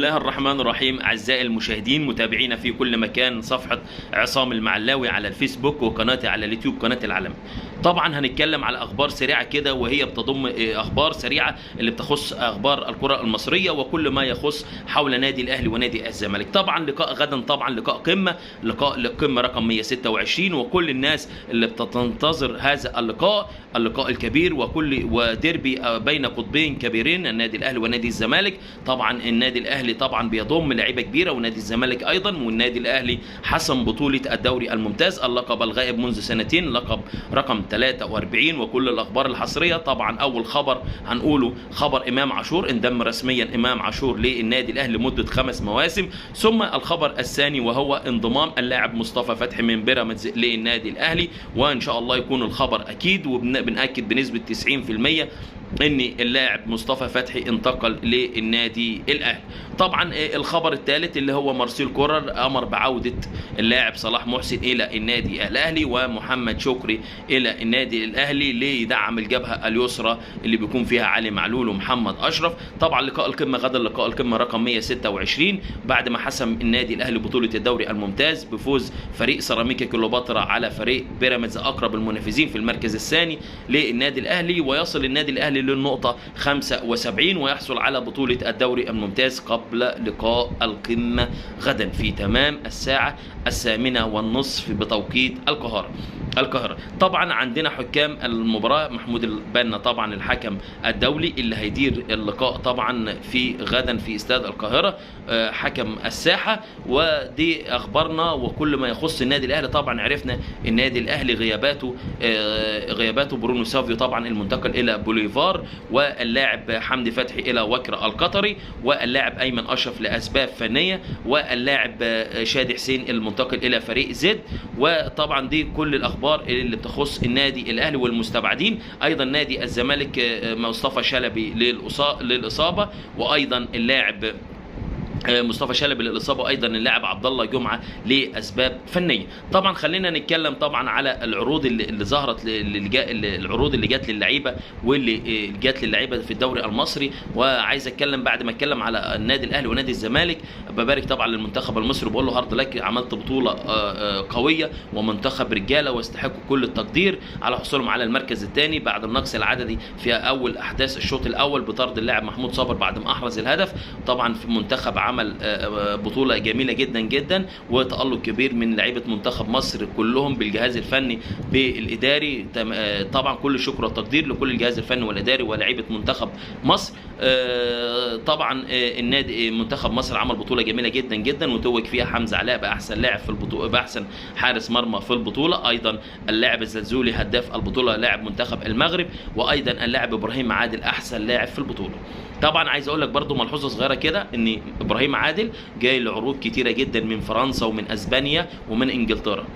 الله الرحمن الرحيم. أعزائي المشاهدين متابعينا في كل مكان، صفحة عصام المعلاوي على الفيسبوك وقناتي على اليوتيوب قناة العالم. طبعا هنتكلم على أخبار سريعة كده، وهي بتضم أخبار سريعة اللي بتخص أخبار الكرة المصرية وكل ما يخص حول نادي الأهلي ونادي الزمالك. طبعا لقاء غدا، طبعا لقاء قمة، لقاء للقمة رقم 126، وكل الناس اللي بتنتظر هذا اللقاء، اللقاء الكبير وكل وديربي بين قطبين كبيرين، النادي الأهلي ونادي الزمالك. طبعا النادي الاهلي طبعا بيضم لعيبة كبيرة، ونادي الزمالك ايضا، والنادي الاهلي حسم بطوله الدوري الممتاز، اللقب الغائب منذ سنتين، لقب رقم 43. وكل الاخبار الحصريه. طبعا اول خبر هنقوله خبر امام عاشور، انضم رسميا امام عاشور للنادي الاهلي لمدة 5 مواسم. ثم الخبر الثاني وهو انضمام اللاعب مصطفى فتحي من بيراميدز للنادي الاهلي، وان شاء الله يكون الخبر اكيد، وبنأكد بنسبة 90% ان اللاعب مصطفى فتحي انتقل للنادي الاهلي. طبعا الخبر الثالث اللي هو مارسيل كولر امر بعوده اللاعب صلاح محسن الى النادي الاهلي ومحمد شكري الى النادي الاهلي ليدعم الجبهة اليسرى اللي بيكون فيها علي معلول ومحمد اشرف. طبعا لقاء القمه غدا، لقاء القمه رقم 126، بعد ما حسم النادي الاهلي بطوله الدوري الممتاز بفوز فريق سيراميكا كليوباترا على فريق بيراميدز اقرب المنافسين في المركز الثاني للنادي الاهلي، ويصل النادي الاهلي للنقطة 75 ويحصل على بطولة الدوري الممتاز قبل لقاء القمة غدا في تمام الساعة 8:30 بتوقيت القاهرة. طبعا عندنا حكام المباراة محمود البنا، طبعا الحكم الدولي اللي هيدير اللقاء طبعا في غدا في استاد القاهرة، حكم الساحة. ودي اخبارنا وكل ما يخص النادي الاهلي. طبعا عرفنا النادي الاهلي غياباته برونو سافيو طبعا المنتقل الى بوليفار، واللاعب حمدي فتحي الى وكر القطري، واللاعب ايمن اشرف لاسباب فنية، واللاعب شادي حسين المنتقل الى فريق زد. وطبعا دي كل الاخبار اللي بتخص النادي الاهلي والمستبعدين. ايضا نادي الزمالك مصطفى شلبي للاصابة، وايضا اللاعب مصطفى شلبي للاصابة، ايضا اللاعب عبد الله جمعه لاسباب فنية. طبعا خلينا نتكلم طبعا على العروض اللي ظهرت، العروض اللي جت للعيبة واللي جت للعيبة في الدوري المصري. وعايز اتكلم بعد ما اتكلم على النادي الاهلي ونادي الزمالك، ببارك طبعا للمنتخب المصري وبقول له hard luck، عملت بطوله قوية ومنتخب رجاله واستحقوا كل التقدير على حصولهم على المركز الثاني بعد النقص العددي في اول احداث الشوط الاول بطرد اللاعب محمود صابر بعد ما احرز الهدف. طبعا في منتخب عمل بطولة جميلة جدا جدا وتألق كبير من لعيبة منتخب مصر كلهم بالجهاز الفني بالإداري. طبعا كل الشكر والتقدير لكل الجهاز الفني والإداري ولعيبة منتخب مصر. طبعا النادي منتخب مصر عمل بطولة جميلة جدا جدا وتوج فيها حمزة علاء بأحسن لاعب في البطولة، بأحسن حارس مرمى في البطولة، أيضا اللاعب الزلزولي هداف البطولة لاعب منتخب المغرب، وأيضا اللاعب إبراهيم عادل أحسن لاعب في البطولة. طبعا عايز اقول لك برضو ملحوظة صغيرة كده، ان ابراهيم عادل جاي لعروض كتيرة جدا من فرنسا ومن اسبانيا ومن انجلترا.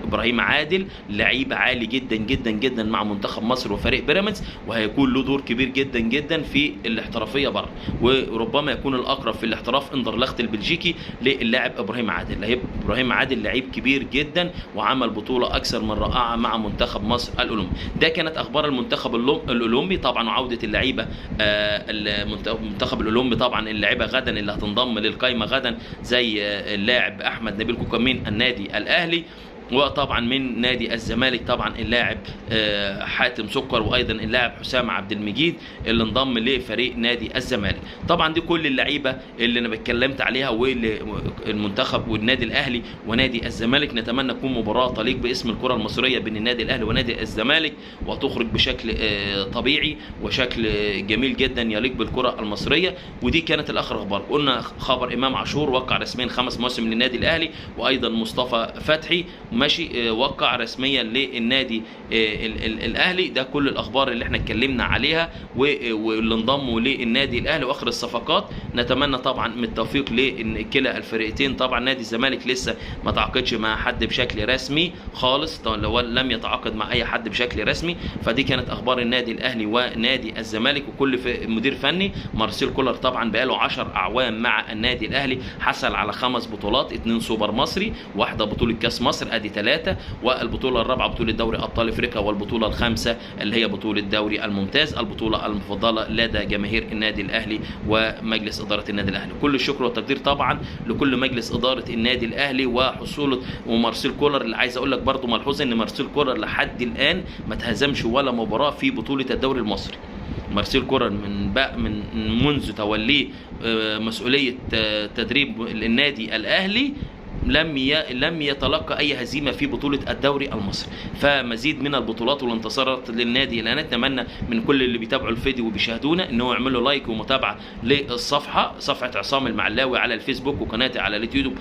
ابراهيم عادل لعيب عالي جدا جدا جدا مع منتخب مصر وفريق بيراميدز، وهيكون له دور كبير جدا جدا في الاحترافية بره، وربما يكون الاقرب في الاحتراف اندرلخت البلجيكي للاعب ابراهيم عادل. ابراهيم عادل لعيب كبير جدا وعمل بطوله اكثر من رائعة مع منتخب مصر الاولمبي. ده كانت اخبار المنتخب الاولمبي. طبعا وعوده اللعيبة المنتخب الاولمبي، طبعا اللاعيبه غدا اللي هتنضم للقايمه غدا زي اللاعب احمد نبيل كوكا من النادي الاهلي، وطبعا من نادي الزمالك طبعا اللاعب حاتم سكر، وايضا اللاعب حسام عبد المجيد اللي انضم لفريق نادي الزمالك. طبعا دي كل اللعيبة اللي انا اتكلمت عليها والمنتخب والنادي الاهلي ونادي الزمالك. نتمنى تكون مباراة تليق باسم الكره المصرية بين النادي الاهلي ونادي الزمالك، وتخرج بشكل طبيعي وشكل جميل جدا يليق بالكرة المصرية. ودي كانت الاخر اخبار. قلنا خبر امام عاشور وقع رسميا 5 مواسم للنادي الاهلي، وايضا مصطفى فتحي ماشي وقع رسميا للنادي الاهلي. ده كل الاخبار اللي احنا اتكلمنا عليها واللي انضموا للنادي الاهلي واخر الصفقات. نتمنى طبعا من التوفيق لكلا الفريقين. طبعا نادي الزمالك لسه ما تعاقدش مع حد بشكل رسمي خالص، لو لم يتعاقد مع اي حد بشكل رسمي. فدي كانت اخبار النادي الاهلي ونادي الزمالك. وكل مدير فني مارسيل كولر طبعا بقاله 10 اعوام مع النادي الاهلي، حصل على 5 بطولات، 2 سوبر مصري، واحدة بطوله كاس مصر، ادي ادي 3، والبطوله الرابعة بطوله دوري ابطال افريقيا، والبطوله الخامسة اللي هي بطوله دوري الممتاز، البطولة المفضلة لدى جماهير النادي الاهلي ومجلس ادارة النادي الاهلي. كل الشكر والتقدير طبعا لكل مجلس ادارة النادي الاهلي وحصوله ومارسيل كولر، اللي عايز اقول لك برضو ملحوظ ان مارسيل كولر لحد الان ما تهزمش ولا مباراة في بطوله الدوري المصري. مارسيل كولر من منذ توليه مسؤولية تدريب النادي الاهلي لم يتلقى اي هزيمة في بطوله الدوري المصري. فمزيد من البطولات والانتصارات للنادي الاهلي. نتمنى من كل اللي بيتابعوا الفيديو وبيشاهدونا ان هو يعملوا like ومتابعة للصفحه، صفحة عصام المعلاوي على الفيسبوك وقناتي على اليوتيوب،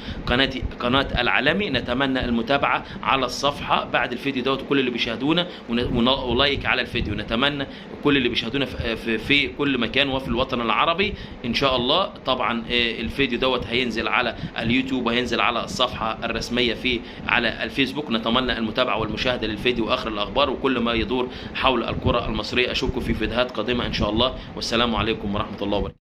قناة العالمي. نتمنى المتابعة على الصفحة بعد الفيديو دوت، كل اللي بيشاهدونا و like على الفيديو. نتمنى كل اللي بيشاهدونا في كل مكان وفي الوطن العربي ان شاء الله. طبعا الفيديو دوت هينزل على اليوتيوب وهينزل على الصفحة الرسمية في على الفيسبوك. نتمنى المتابعة والمشاهدة للفيديو وآخر الأخبار وكل ما يدور حول الكرة المصرية. أشوفكم في فيديوهات قادمة إن شاء الله، والسلام عليكم ورحمة الله وبركاته.